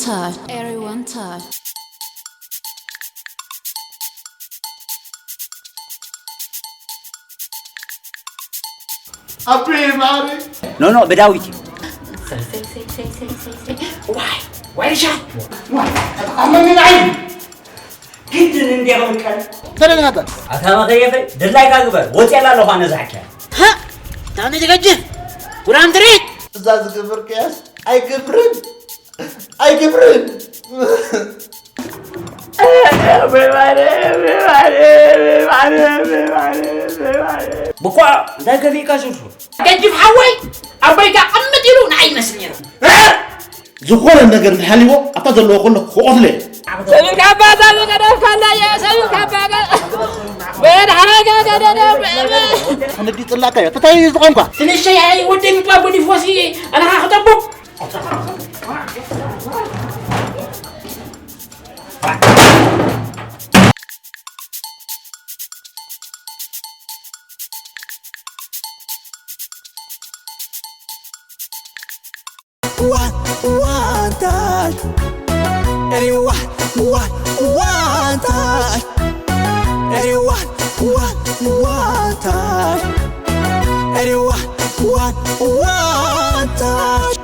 Touch. Everyone touch. ኣቤ ማሪ ኖ ኖ ብዳዊት እዩ። ዋይ ዋይ ሻ ተቃመኒ ናይ ግድን እንዲያውም ቀን ተደናተ ኣታ መኸየፈ ድላይካ ግበር ወፅላ ኣለኹ ኣነ ዝሓኪያ ها تاني تقجن ورام دريك እዛ ዝገብር ቅያስ ኣይገብርን ኣይገብርን ብኳ እንታይ ከፊእካ ሽርሹር ገዲፍ ሓወይ ኣቦይካ ቅምጥ ኢሉ ንዓይ ይመስል ነይሩ ዝኾነ ነገር እንተሃልይዎ ኣብታ ዘለዎ ከሎ ክቆትለ ሰሚርካ ኣባ ሳሚ ቀደፍካና የ ሰሚርካ ኣባ ወድ ሓረጋ ገደደ ክንዲ ጽላካ እዮ ተታይ ዝኾንኳ ትንሸይ ኣይ ወደይ ምጥባብ ገዲፍዎሲ ኣነኻ ክጠቡብ One, one touch. Everyone, one, one touch. Everyone, one, one touch. Everyone, one, one touch.